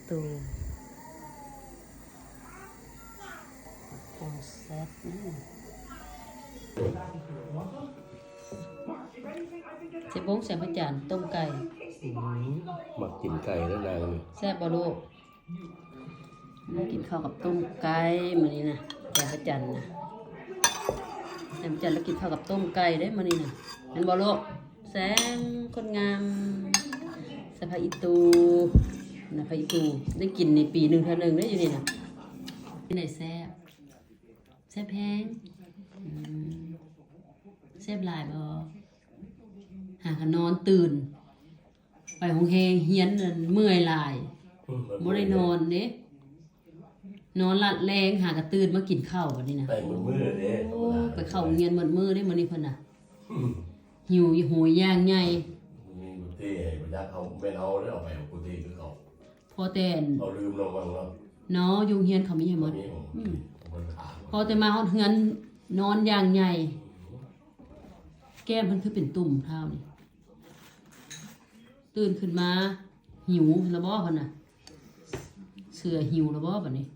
ໂຕ ຂອງແຊບນີ້ ເຊບບົງ ແສງພະຈັນ ຕົ້ມໄກ່. ອືມ ມັກກິນໄກ່ແລ້ວນາງນີ້. ແຊບບໍ່ລູກ? ມາກິນເຂົ້າກັບຕົ້ມໄກ່ມື້ນີ້ນະ ແສງພະຈັນນະ. ແສງພະຈັນລາວກິນເຂົ້າກັບຕົ້ມໄກ່ເດ້ມື້ນີ້ນະ ແມ່ນບໍ່ລູກ? ແສງຄົນງາມ ໃສ່ຜັກອີ່ຕູ່ນະ ຜັກອີ່ຕູ່ ໄດ້ກິນນີ້ປີໜຶ່ງເທື່ອໜຶ່ງເດ້ຢູ່ນີ້ນະ. ເປັນໃດ ແຊບ? ແຊບແຮງ. ອືມ ແຊບຫຼາຍບໍ່? ຫາກະນອນຕື່ນ ໄປໂຮງຮຽນນັ້ນເມື່ອຍຫຼາຍ ອືມ ບໍ່ໄດ້ນອນເດ້ ນອນລັດແລງ ຫາກະຕື່ນມາກິນເຂົ້າບັດນີ້ນະ. ໄປໝົດມື້ເດ້. ໂອ້ ໄປເຂົ້າໂຮງຮຽນໝົດມື້ເດ້ມື້ນີ້ເພິ່ນນະ. ອືມ ຫິວໂຫຍຢ່າງໃຫຍ່. ມີກຸເຕໃຫ້ບໍ່ຈັກ ເອົາແມ່ນເອົາເດ້ ເອົາໄປກຸເຕຄືເກົ່າ. ພໍແຕ່ ເອົາລືມລະວັງເນາະ ເນາະ ຢູ່ໂຮງຮຽນເຂົາມີໃຫ້ໝົດ. ມີ ອືມ ບໍ່ໄດ້ຖາມ. ພໍແຕ່ມາຮອດເຮືອນນອນຢ່າງໃຫຍ່. ອືມ ແກ້ມເພິ່ນຄືເປັນຕຸ່ມທ້າວນີ້. ຕື່ນຂຶ້ນມາ ຫິວລະບໍ່ເພິ່ນນະ? ເສືອຫິວລະບໍ່ບັດນີ້?